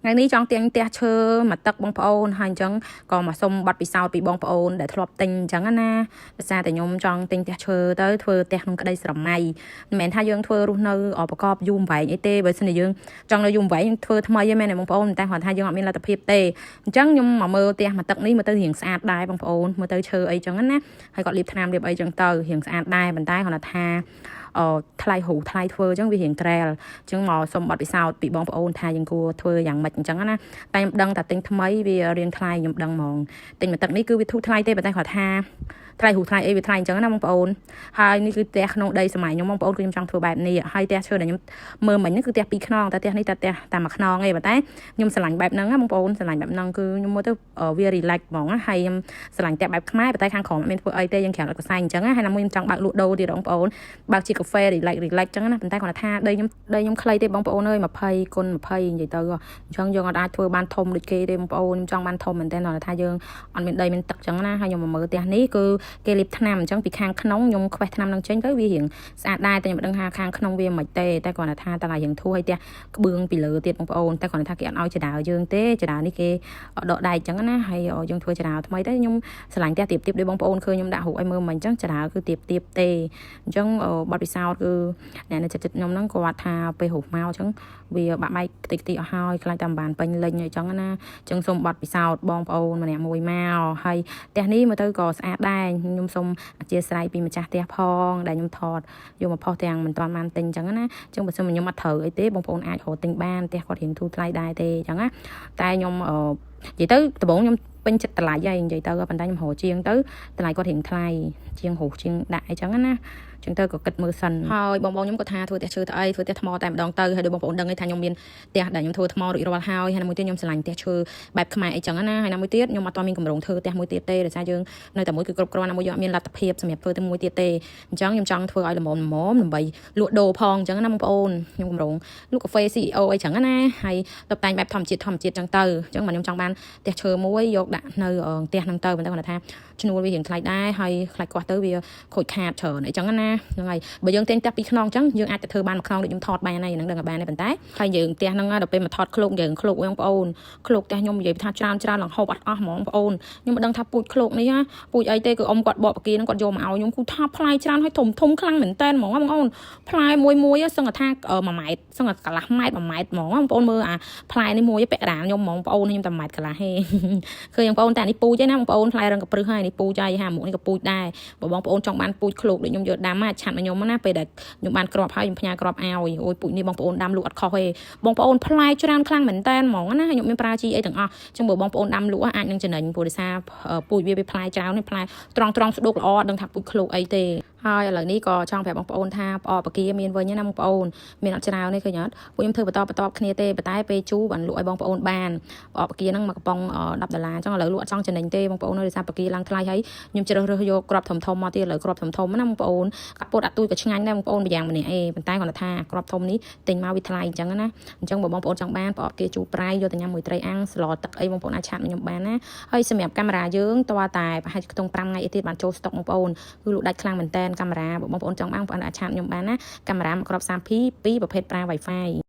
ថ្ងៃនេះចង់ទាញផ្ទះឈើមកទឹកបងប្អូនហើយអញ្ចឹងក៏មកសុំប័ណ្ណពិសោធន៍ពីបងប្អូនដែលធ្លាប់ទិញអញ្ចឹងណាដោយសារតែខ្ញុំចង់ទិញផ្ទះឈើទៅធ្វើផ្ទះក្នុងក្តីស្រមៃមិនមែនថាយើងធ្វើរស់នៅប្រកបយូរអង្វែងអីទេបើសិនជាយើងចង់នៅយូរអង្វែងយើងធ្វើថ្មីហ្នឹងមែនទេបងប្អូនតែគ្រាន់ថាយើងអត់មានលទ្ធភាពទេអញ្ចឹងខ្ញុំមកមើលផ្ទះមកទឹកនេះមើលទៅរៀងស្អាតដែរបងប្អូនមើលទៅឈើអីចឹងណាហើយគាត់លាបថ្នាំលាបអីចឹងទៅរៀងស្អាតដែរប៉ុន្តែគ្រាន់តែថាអឺថ្លៃរូថ្លៃធ្វើអញ្ចឹងវារៀងក្រែលអញ្ចឹងមកសុំបទពិសោធន៍ពីបងប្អូនថាយើងគួរធ្វើយ៉ាងម៉េចអញ្ចឹងណាតែខ្ញុំដឹងតែទិញថ្មីវារៀងថ្លៃខ្ញុំដឹងហ្មងទិញមកទឹកនេះគឺវាធូរថ្លៃទេប៉ុន្តែគាត់ថាថ្លៃរូថ្លៃអីវាថ្លៃអញ្ចឹងណាបងប្អូនហើយនេះគឺផ្ទះក្នុងដីសម័យខ្ញុំបងប្អូនគឺខ្ញុំចង់ធ្វើបែបនេះហើយផ្ទះឈើដែលខ្ញុំមើលមិញហ្នឹងគឺផ្ទះពីរខ្នងតែផ្ទះនេះតែផ្ទះតែមួយខ្នងឯងប៉ុន្តែខ្ញុំស្រឡាញ់បែបហ្នឹងណាបងប្អូនស្រឡាញ់បែបហ្នឹងគឺខ្ញុំមើលទៅវា relax ហ្មងណាហើយខ្ញុំស្រឡាញ់ផ្ទះបែបខ្មែរប៉ុន្តែខាងក្រោមអត់មានធ្វើអីទេយើងក្រៅអត់កសែងអញ្ចឹងណាហើយណាមួយខ្ញុំចង់បើកលក់ដូរទៀតបងប្អូនបើកជាកាហ្វេ relax relax អញ្ចឹងណាប៉ុន្តែគាត់ថាដីខ្ញុំដីខ្ញុំខ្លីទេបងប្អូនអើយ20គុណ20និយាយទៅអញ្ចឹងយើងអត់អាចធ្វើបានធំដូចគេទេបងប្អូនខ្ញុំចង់បានធំមែនទែនគាត់ថាយើងអត់មានដីមានទឹកអញ្ចឹងណាហើយខ្ញុំមកមើលផ្ទះនេះគឺគេលាបថ្នាំអញ្ចឹងពីខាងក្នុងខ្ញុំខ្វេះថ្នាំនឹងចេញទៅវារៀងស្អាតដែរតែខ្ញុំមិនដឹងថាខាងក្នុងវាមិនទេតែគ្រាន់តែថាតម្លៃរៀងធូរហើយផ្ទះក្បឿងពីលើទៀតបងប្អូនតែគ្រាន់តែថាគេអត់ឲ្យចដើយើងទេចដើនេះគេដកដែកអញ្ចឹងណាហើយយើងធ្វើចដើថ្មីទៅខ្ញុំស្រឡាញ់ផ្ទះទៀបទៀបដូចបងប្អូនឃើញខ្ញុំដាក់រូបឲ្យមើលមិនអញ្ចឹងចដើគឺទៀបទៀបទេអញ្ចឹងបទពិសោធន៍គឺអ្នកនៅចិត្តចិត្តខ្ញុំហ្នឹងគាត់ថាពេលរូបមកអញ្ចឹងវាបាក់បែកខ្ទេចខ្ទីអស់ហើយខ្លាចតែមិនបានពេញលេញអញ្ចឹងណាអញ្ចឹងសូមបទពិសោធន៍បងប្អូនម្នាក់មួយមកហើយផ្ទះនេះមើលទៅក៏ស្អាតដែរខ្ញុំសូមអធិស្ឋានពីម្ចាស់ផ្ទះផងដែលខ្ញុំថតយកមកផុសទាំងមិនទាន់បានទិញអញ្ចឹងណាអញ្ចឹងបើសិនខ្ញុំអត់ត្រូវអីទេបងប្អូនអាចរកទិញបានផ្ទះគាត់រៀងធូរថ្លៃដែរទេអញ្ចឹងណាតែខ្ញុំអឺនិយាយទៅដំបូងខ្ញុំពេញចិត្តតម្លៃហើយនិយាយទៅប៉ុន្តែខ្ញុំរកជាងទៅតម្លៃគាត់រៀងថ្លៃជាងរស់ជាងដាក់អីចឹងណាចឹងទៅក៏គិតមើលសិនហើយបងប្អូនខ្ញុំក៏ថាធ្វើផ្ទះឈើទៅអីធ្វើផ្ទះថ្មតែម្ដងទៅហើយដូចបងប្អូនដឹងថាខ្ញុំមានផ្ទះដែលខ្ញុំធ្វើថ្មរួចរាល់ហើយហើយមួយទៀតខ្ញុំស្រឡាញ់ផ្ទះឈើបែបខ្មែរអីចឹងណាហើយណាមួយទៀតខ្ញុំអត់ទាន់មានកម្រងធ្វើផ្ទះមួយទៀតទេដោយសារយើងនៅតែមួយគឺគ្រប់គ្រាន់ណាមួយយើងអត់មានលទ្ធភាពសម្រាប់ធ្វើទៅមួយទៀតទេអញ្ចឹងខ្ញុំចង់ធ្វើឲ្យល្មមល្មមដើម្បីលក់ដូរផងអញ្ចឹងណាបងប្អូនខ្ញុំកម្រងលក់កាហ្វេ CEO អីចឹងណាហើយតុបតែងបែបធម្មជាតិធម្មជាតិចឹងទៅអញ្ចឹងមកខ្ញុំចង់បានផ្ទះឈើមួយយកដាក់នៅផ្ទះហ្នឹងទៅប៉ុន្តែគាត់ថាឈ្នួលវារៀងថ្លៃដែរហើយខ្លាចគាត់ទៅវាខូចខាតច្រើនអីចឹងណាហ្នឹងហើយបើយើងទិញផ្ទះពីរខ្នងអញ្ចឹងយើងអាចទៅធ្វើបានមួយខ្នងដូចខ្ញុំថតបានហើយហ្នឹងដឹងបានទេប៉ុន្តែហើយយើងផ្ទះហ្នឹងដល់ពេលមកថតឃ្លោកយើងឃ្លោកបងប្អូនឃ្លោកផ្ទះខ្ញុំនិយាយថាច្រើនច្រើនឡើងហូបអត់អស់ហ្មងបងប្អូនខ្ញុំមិនដឹងថាពូជឃ្លោកនេះណាពូជអីទេគឺអ៊ំគាត់បកបកាហ្នឹងគាត់យកមកឲ្យខ្ញុំគឺថាផ្លែច្រើនហើយធំធំខ្លាំងមែនតើហ្មងបងប្អូនផ្លែមួយមួយសឹងថា1ម៉ែត្រសឹងតែកន្លះម៉ែត្រ1ម៉ែត្រហ្មងបងប្អូនមើលអាផ្លែនេះមួយពាក់កណ្ដាលខ្ញុំហ្មងបងប្អូនខ្ញុំតែ1ម៉ែត្រកន្លះហេឃើញបងប្អូនតែនេះពូជឯណាបងប្អូនផ្លែរឹងកព្រឹសហើយនេះពូជហើយហាមុខនេះក៏ពូជដែរបើបងប្អូនចង់បានពូជឃ្លោកដូចខ្ញុំយកដាំchat មកខ្ញុំណាពេលដែលខ្ញុំបានគ្រាប់ហើយខ្ញុំផ្ញើគ្រាប់ឲ្យអូយពូជនេះបងប្អូនដាំលក់អត់ខុសទេបងប្អូនផ្លែច្រើនខ្លាំងមែនតើហ្មងណាខ្ញុំមានប្រើជីអីទាំងអស់អញ្ចឹងបើបងប្អូនដាំលក់អាចនឹងចំណេញព្រោះដោយសារពូជវាវាផ្លែច្រើននេះផ្លែត្រង់ត្រង់ស្ដុកល្អដឹងថាពូជឃ្លោកអីទេហើយឥឡូវនេះក៏ចង់ប្រាប់បងប្អូនថាផ្អកបកាមានវិញណាបងប្អូនមានអត់ច្រើនទេឃើញអត់ពួកខ្ញុំធ្វើបន្តបន្តគ្នាទេប៉ុន្តែពេលជូរបានលក់ឲ្យបងប្អូនបានផ្អកបកាហ្នឹងមកកំប៉ុង10ដុល្លារអញ្ចឹងឥឡូវលក់អត់ចង់ចំណេញទេបងប្អូនដោយសារបកាឡើងថ្លៃហើយខ្ញុំជ្រើសរើសយកគ្រាប់ធំធំមកទៀតឥឡូវគ្រាប់ធំធំណាបងប្អូនកាត់ពោតអត់ទូចក៏ឆ្ងាញ់ដែរបងប្អូនម្យ៉ាងម្នាក់ឯងប៉ុន្តែគាត់ថាគ្រាប់ធំនេះទិញមកវាថ្លៃអញ្ចឹងណាអញ្ចឹងបើបងប្អូនចង់បានផ្អកគេជូរប្រៃយកទៅញ៉ាំមួយត្រីអាំងស្លទឹកអីបងប្អូនអាច chat មកខ្ញុំបានណាហើយសម្រាប់កាមេរ៉ាយើងតើតែប្រហែលខ្ទង់5ថ្ងៃអីទៀតបានចូលស្តុកបងប្អូនគឺលក់ដាច់ខ្លាំងមែនតើកាមេរ៉ាបើបងប្អូនចង់បានបងប្អូនអាច chat ខ្ញុំបានណាកាមេរ៉ាមួយគ្រាប់ 30p ពីរប្រភេទប្រើ Wi-Fi។